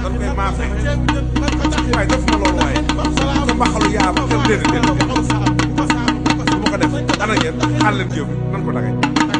dañ koy maafe waaye def ma loolu waaye sa mbaxalu yaa ma déedéet du ma ko def ana ngeen xaar leen géew nan ko dagay